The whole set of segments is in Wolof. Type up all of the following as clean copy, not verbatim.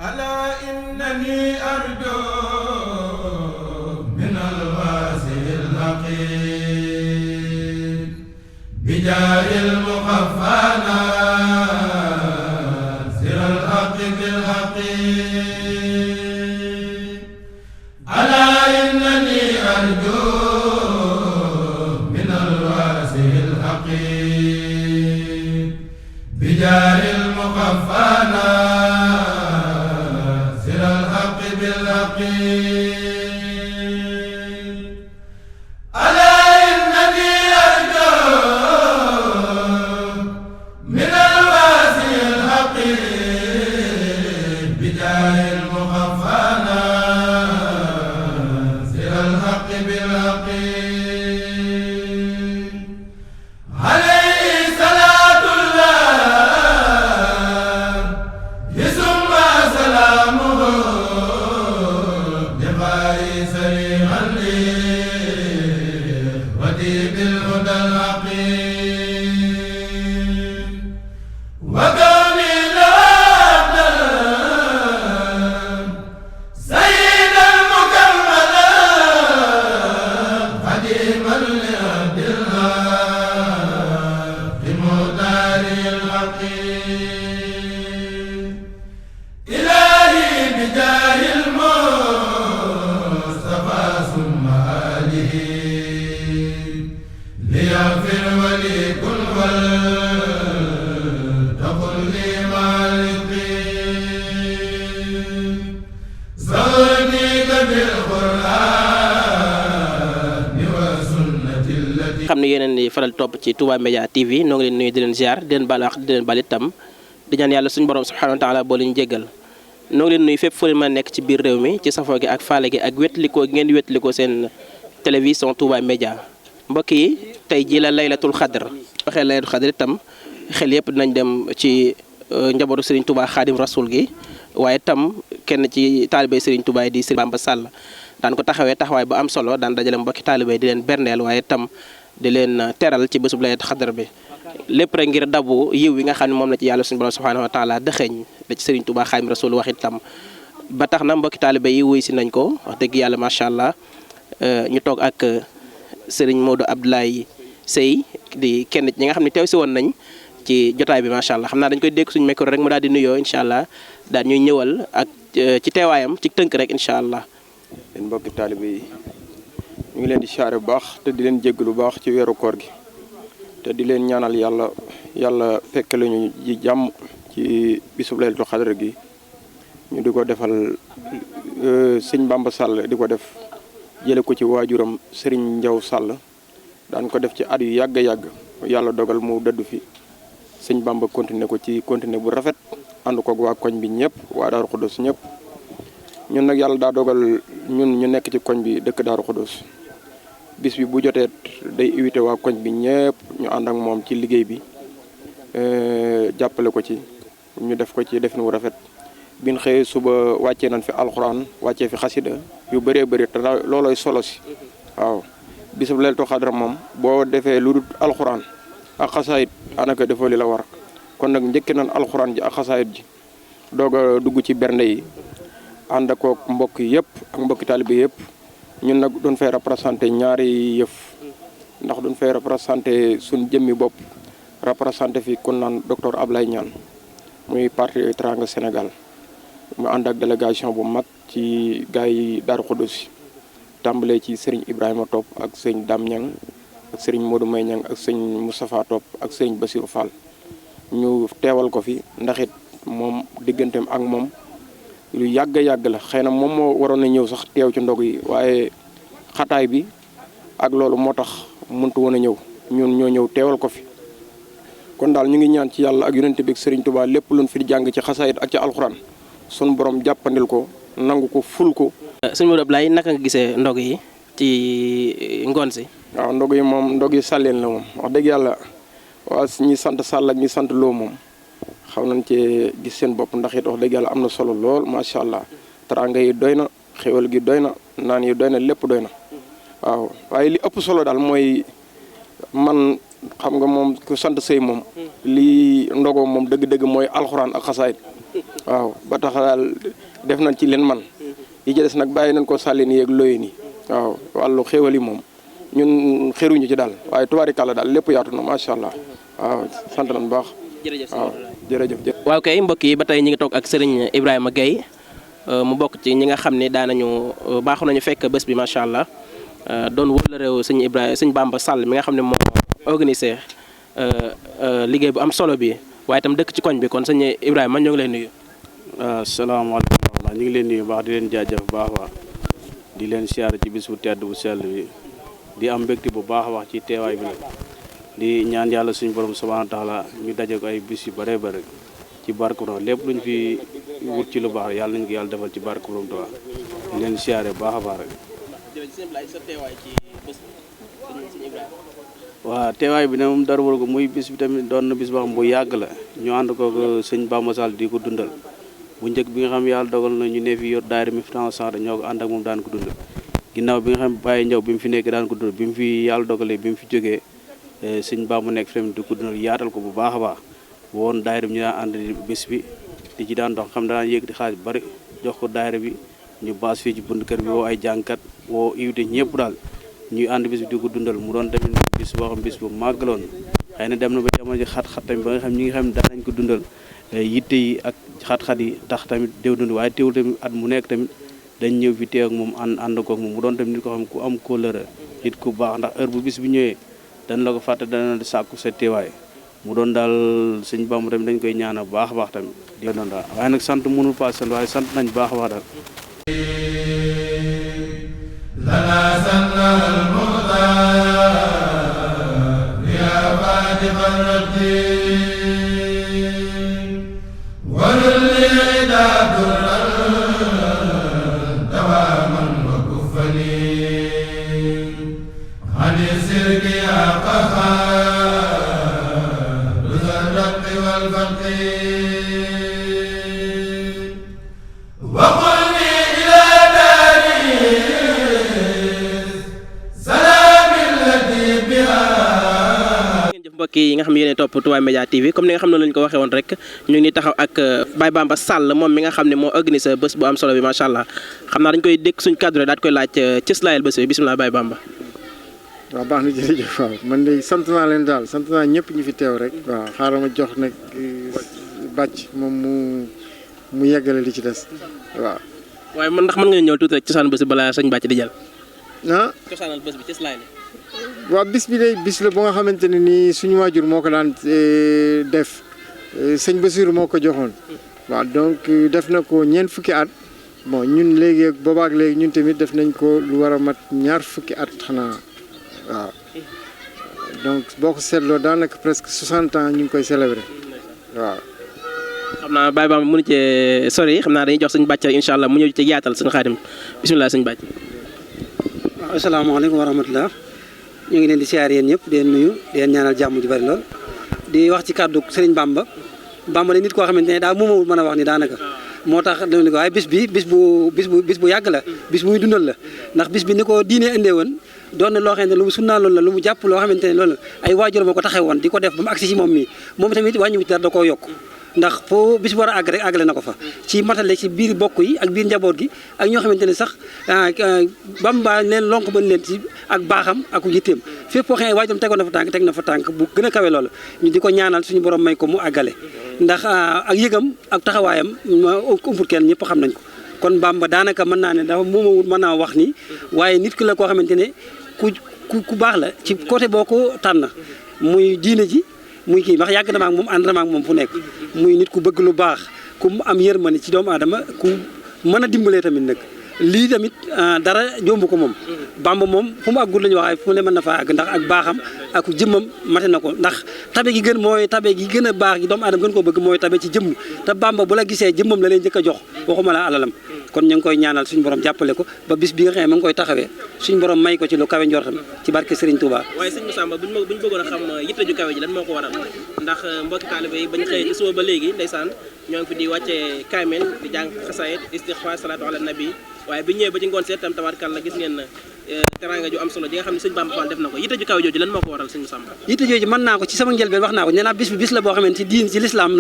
ألا إنني أرجو من الواسع الحقير بجاه المخفى ناصر الحق بالحقير ألا إنني أرجو من الواسع الحقير بجاه المخفى xam ne yeneen di faral topp ci Touba Média TV noo ngi leen nuyu di leen ziar di leen baal wax di leen baal itam di ñaan yàlla suñu borom subhanahu wa taala boo leen jéggal noo ngi leen nuyu fépp foo leen mën a nekk ci biir réew mi ci safoo gi ak faale gi ak wetlikoo ngeen di wetlikoo seen télévision Touba Média mbokk yi tey jii la laylatul xadr waxee laylatul xadr itam xel yëpp dinañ dem ci njabootu Serigne Touba Xaadim Rasul gi waaye itam kenn ci taalibé Serigne Touba di Serigne Bamba Sall daan ko taxawee taxawaay bu am solo daan dajale mbokki taalibé di leen berndeel waaye itam di leen teral ci bésub laylatul xadr bi lépp rek ngir dabu yiw yi nga xam ne moom la ci yàlla suñu borom subhanahu wa taala dëxëñ da ci Serigne Touba Xaadim Rasul wax itam ba tax na mbokki taalibé yi wuy si nañ ko wax dëgg yàlla macha allah ñu toog ak Serigne Modou Abdoulaye Seye di kenn ñi nga xam ne teew si woon nañ ci jotaay bi macha allah xam naa dañ koy dégg suñu micro rek mu daal di nuyoo incha allah daal ñuy ñëwal ak ci teewaayam ci tënk rek incha allah. yéen mbokki taalibé yi ñu ngi leen di siyaare bu baax te di leen jégg lu baax ci weeru koor gi te di leen ñaanal yàlla fekk lañu ji jàmm ci bisub laylatul xadr gi ñu di ko defal sëñ Bamba Sall di ko def jële ko ci waajuram Serigne Ndiaw Sall daan ko def ci at yu yàgg yàlla dogal mu dëddu fi sëñ Bamba continuer ko ci continuer bu rafet ànd koog waa koñ bi ñëpp waa Daaru Xudoos ñëpp ñun nag yàlla daa dogal ñun ñu nekk ci koñ bi dëkk Daaru Xudoos bis bi bu jotee day invité waa koñ bi ñëpp ñu ànd ak moom ci liggéey bi jàppale ko ci ñu def ko ci defin wu rafet biñ xëyee suba wàccee nañ fi alxuraan wàccee fi xasida yu bëree bëri te loolooy solo si waaw bisub laylatul xadr moom boo defee lu dul alxuraan ak xasaayit anaka defoo li la war kon nag njëkki nañ alxuraan ji ak xasaayit ji doog a dugg ci bernde yi ànd ak mbokk yëpp ak mbokki taalibe yëpp ñun nag doon fay représenté ñaari yëf ndax doon fay représenté suñ jëmmi bopp représenté fi kon naan docteur Ablaye Niane muy parti Teranga Sénégal mu ànd ak délégation bu mag ci gars yi Daaru Xudoos tàmbalee ci Serigne Ibrahima Top ak Serigne Dame Niang ak Serigne Modou May Niang ak Serigne Moustapha Top ak Serigne Bassirou Fall ñu teewal ko fi ndax it moom digganteem ak moom lu yàgg la xëy na moom moo waroon a ñëw sax teew ci ndog yi waaye xataay bi ak loolu moo tax mëntu woon a ñëw ñun ñoo ñëw teewal ko fi kon daal ñu ngi ñaan ci yàlla ak yonent bi ak Serigne Touba lépp luñ fi jàng ci xasaayit ak ci alxuraan sunu borom jàppandil ko nangu ko ful ko. sëñ Modou Abdoulaye naka nga gisee ndog yi ci ngoon si. waaw ndog yi moom ndog yi sàlleen la moom wax dëgg yàlla waa ñi sant Sall ak ñi sant Lo moom xaw nañ cee gis seen bopp ndax it wax dëgg yàlla am na solo lool macha allah teraanga yi doy na xéwal gi doy na naan yi doy na lépp doy na waaw waaye li ëpp solo daal mooy man xam nga moom ku sant sëy moom lii ndogoo moom dëgg-dëgg mooy alxuraan ak xasaayit waaw ba tax daal def nañ ci leen man yi ci des nag bàyyi nañ ko sàlli nii ak looyi nii waaw wàllu xéwal yi moom ñun xeruñu ci daal waaye tubaarikàlla daal lépp yaatu na macha allah waaw sant nañ baax. jërëjëf waaw jërëjëf. waaw kay mbokk yi ba tey ñu ngi toog ak Serigne Ibrahima Gueye mu bokk ci ñi nga xam ne daanañu baaxu nañu fekk bés bi macha allah doon wóor réew sëñ Bamba Sall mi nga xam ne moo organisé liggéey bu am solo bi waaye itam dëkk ci koñ bi kon sëñ Ibrahima ñoo ngi lay nuyu. salaamaaleykum ñu ngi leen nuyu baax di leen jaajëf bu baax a di leen siyaare ci bis bu tedd bu sell bi di am mbégte bu baax a wax ci teewaay bi nag di ñaan yàlla suñu borom subhaanahu wa taala ñu daje ko ay bis yu bëree bëri ci barke borom lépp luñ fi wut ci lu baax yàlla nañ ko yàlla defal ci barke borom Tuubaa di leen siyaare bu baax a baax rek. waaw teewaay bi ne moom dara war ko muy bis bi tamit doon na bis boo xam bu yàgg la ñu ànd ko sëñ Bamba Sall di ko dundal bu njëkk bi nga xam yàlla dogal na ñu ne fi yor daayira Miftahul Sahada ñoo ko ànd ak moom daan ko dundal ginnaaw bi nga xam Baye Ndiaw bi mu fi nekk daan ko dundal bi mu fi yàlla dogalee bi mu fi jógee sëñ Bamba nekk fi tamit di ko dundal yaatal ko bu baax a baax woon daayira bi ñu daan ànd bis bi di ci daan dox xam daan yëg di xaalis bari jox ko daayira bi ñu baas fii ci bunt kër bi woo ay jàngkat woo invité ñëpp daal ñuy ànd bis bi di ko dundal mu doon tamit bis boo xam bis bu màggaloon xëy na dem na ba jamono ji xat-xat tamit ba nga xam ñi nga xam ne daan nañ ko dundal yitte yi ak xat-xat yi tax tamit déw dund waaye teewul tamit at mu nekk tamit dañ ñëw fi teew ak moom ànd koog moom mu doon tamit nit ko xam ku am kóllëre nit ku baax ndax heure bu bis bi ñëwee dañ la ko fàtte dana sàkku sa teewaay mu doon daal sëñ Bamba tamit dañ koy ñaanal baax a baax tamit di doon daal waaye nag sant mënul pas sant waaye sant nañ baax a baax daal lana sanna al-muxtaar ya faatiha rabbi walil idaaduran dawaaman wa kufani ani sirki ya qahaar rusal rabbi wal faqi mbokk yi nga xam ne yéen topp Touba Média TV comme ni nga xam ne lañu ko waxee woon rek ñu ngi taxaw ak Baye Bamba Sall moom mi nga xam ne moo organisé bés bu am solo bi macha allah xam naa dañ koy dékk suñu cadre rek daal koy laaj cëslaayal bés bi bisimilah Baye Bamba. waaw baax na jërëjëf waaw man de sant naa leen daal sant naa ñëpp ñu fi teew rek waaw xaaral ma jox nag bàcc moom mu yeggale li ci des waaw. waaye man ndax mën nga ñëw tuuti rek cosaan bés bi balaa sëñ bàcc di jël. ah cosaanal bés bi cëslaay la. waaw bis bi de bis la bu nga xamante ne nii suñu waajur moo ko daan def sëñ Bassirou moo ko joxoon waaw donc def na ko ñeent fukki at bon ñun léegi boobaak léegi ñun tamit def nañ ko lu war a mat ñaar fukki at xanaa waaw donc boo ko seetloo daanaka presque 60 ans ñu ngi koy célébrer waaw. xam naa Baye Bamba mënu cee sori xam naa dañuy jox suñu bàcc rek incha allah mu ñëw ci yaatal suñu xaadim bisimilah suñu bàcc. waaw asalaamaaleykum wa rahmatulah. ñu ngi leen di siyaar yéen ñëpp di leen nuyu di leen ñaanal jàmm ju bari lool di wax ci kàddu Serigne Bamba de nit koo xamante ne daa moomawul mën a wax ni daanaka moo tax dañu ko waaye bis bu yàgg la bis muy dundal la ndax bis bi ni ko diine indee woon doon na loo xamante ne lu mu sunnaa loolu la lu mu jàpp loo xamante ne loolu ay waajur moo ko taxee woon di ko def ba mu agsi ci moom mii moom tamit wàññiwut dara da koo yokk ndax foo bis bu war a àgg rek àggale na ko fa ci matale ci biir bokk yi ak biir njaboot gi ak ñoo xamante ne sax Bamba leen lonk mën leen ci ak baaxam ak yitteem fépp foo xam ne waajuram tegoon na fa tànk teg na fa tànk bu gën a kawe loolu ñu di ko ñaanal suñu borom may ko mu àggale ndax ak yëgam ak taxawaayam umput kenn ñëpp xam nañ ko kon Bamba daanaka mën naa ne dafa moomawul mën naa wax ni waaye nit ki la koo xamante ne ku baax la ci côté boo ko tànn muy diine ji muy kii ndax yàgg na ma ak moom ànd na ma ak moom fu nekk muy nit ku bëgg lu baax ku am yërmande ci doomu aadama ku mën a dimbalee tamit nag lii tamit dara jomb ko moom Bamba moom fu mu àggul la ñu wax fu mu ne mën na faa àgg ndax ak baaxam ak jëmmam mate na ko ndax tabe gi gën a baax gi doomu aadama gën koo bëgg mooy tabe ci jëmm te Bamba bu la gisee jëmmam la leen njëkk a jox waxuma la alalam kon ñu ngi koy ñaanal suñu borom jàppale ko ba bis bi nga xam ne ma ngi koy taxawee suñu borom may ko ci lu kawe njortam ci barke Serigne Touba. waaye sëñ Massamba buñ bëggoon a xam yitte ju kawe ji lan moo ko waral ndax mbokki taalibe yi bañ xëyee ci suba ba léegi ndeysaan ñoo ngi fi di wàccee kaamel di jàng xasaayid istixfaar salaatu ala nabi waaye bi ñëwee ba ci ngoon seet tam tabaarkalla gis ngeen teranga ju am solo ji nga xam ne sëñ Bamba Fall def na ko yitte ju kaw jooju lan moo ko waral sëñ Samba yitte jooju mën naa ko ci sama njëlbeen wax naa ko nee naa bis bi bis la boo xamante ci diin ci lislaam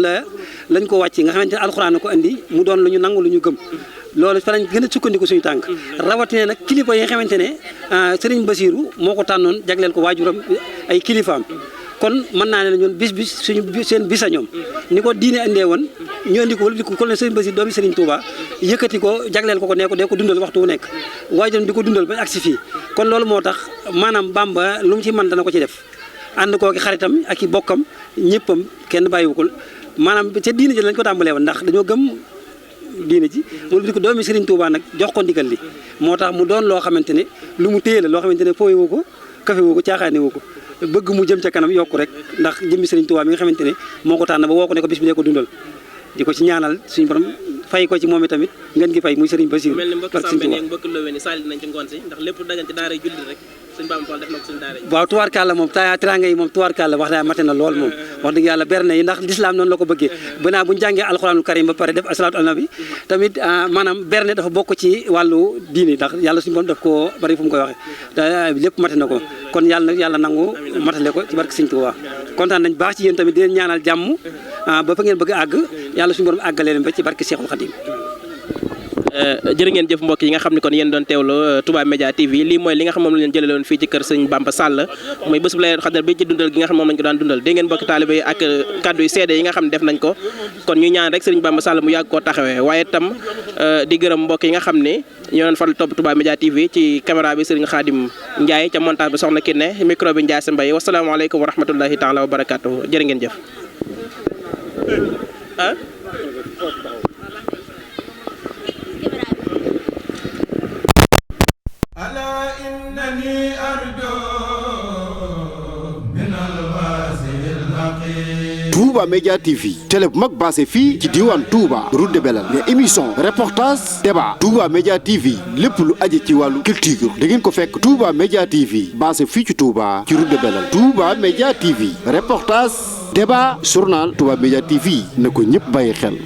lañ ko wàcc nga xamante ne alxuraan ko andi mu doon lu ñu nangu lu ñu gëm loolu fa lañ gën a sukkandiku suñu tànk rawatina nag kilifa yi nga xamante ne Serigne Bassirou moo ko tànnoon jagleel ko waajuram ay kilifaam kon mën naa ne ñun bis suñu seen bisa ñoom ni ko diine andee woon ñu andi ko wala di ko kon Serigne Bassirou doomi Serigne Touba yëkkati ko jagleel ko ne ko dee ko dundal waxtu wu nekk waajuram di ko dundal ba agsi fii kon loolu moo tax maanaam Bamba lu mu ci mën dana ko ci def ànd koo ki xaritam ak i bokkam ñëppam kenn bàyyiwu ko maanaam ca diine ji lañ ko tàmbalee woon ndax dañoo gëm diine ji mu di ko doomi Serigne Touba nag jox ko ndigal li moo tax mu doon loo xamante ne lu mu téye la loo xamante ne fooy woo ko kafe woo ko caaxaane woo ko bëgg mu jëm ca kanam yokku rek ndax jëmmi Serigne Touba mi nga xamante ne moo ko tànn ba woo ko ne ko bis bi dee ko dundal di ko ci ñaanal suñu borom fay ko ci moom itamit ngeen gi fay muy Serigne Bassirou mel ni mbokk Samba ne mbokk Lowe ni saali nañ ci ngoon si ndax lépp dagan ci daara julli rek sëñ Bamba Fall def na ko suñu daara waaw tubaarkàlla moom teraanga yi moom tubaarkàlla wax daa mate na lool moom wax dëgg yàlla berne yi ndax lislaam noonu la ko bëggee banaa bu ñu jàngee alxuraanul karim ba pare def asalaatu ala nabi tamit maanaam berne dafa bokk ci wàllu diini ndax yàlla suñu borom daf ko bari fu mu koy waxee te lépp mate na ko kon yàlla nangu matale ko ci barke Sëñ Tuubaa kontaan nañ baax ci yéen tamit di leen ñaanal jàmm ba fa ngeen bëgg a àgg yàlla suñu borom àggalee leen ba ci barke Seexul Xadim jërë ngeen jëf mbokk yi nga xam ne kon yéen doon teewlu Touba Média TV lii mooy li nga xam moom la leen jëlee woon fii ci kër sëñ Bamba Sall muy bés bu Laylatul Qadr bi ci dundal gi nga xam moom lañ ko daan dundal dégg ngeen mbokki taalibe yi ak kaddu yu seede yi nga xam ne def nañ ko kon ñu ñaan rek sëriñ Bamba Sall mu yàgg koo taxawee waaye tam di gërëm mbokk yi nga xam ne ñoo doon faral topp Touba Média TV ci caméra bi sëriñ Khadim Ndiaye ca montage bi soxna Kiné micro bi Ndiaye sa Mbaye wasalaamaaleykum wa rahmatullahi taala wa barakatuh jërë ngeen jëf ألا إنني أرجو من الواسع الحقير Touba Média TV télé bu mag baase fii ci diwaan Touba route de Belel mais émission reportage débat Touba Média TV lépp lu aji ci wàllu culture da ngeen ko fekk Touba Média TV baase fii ci Touba ci route de Belel Touba Média TV reportage débat journal Touba Média TV na ko ñëpp bàyyi xel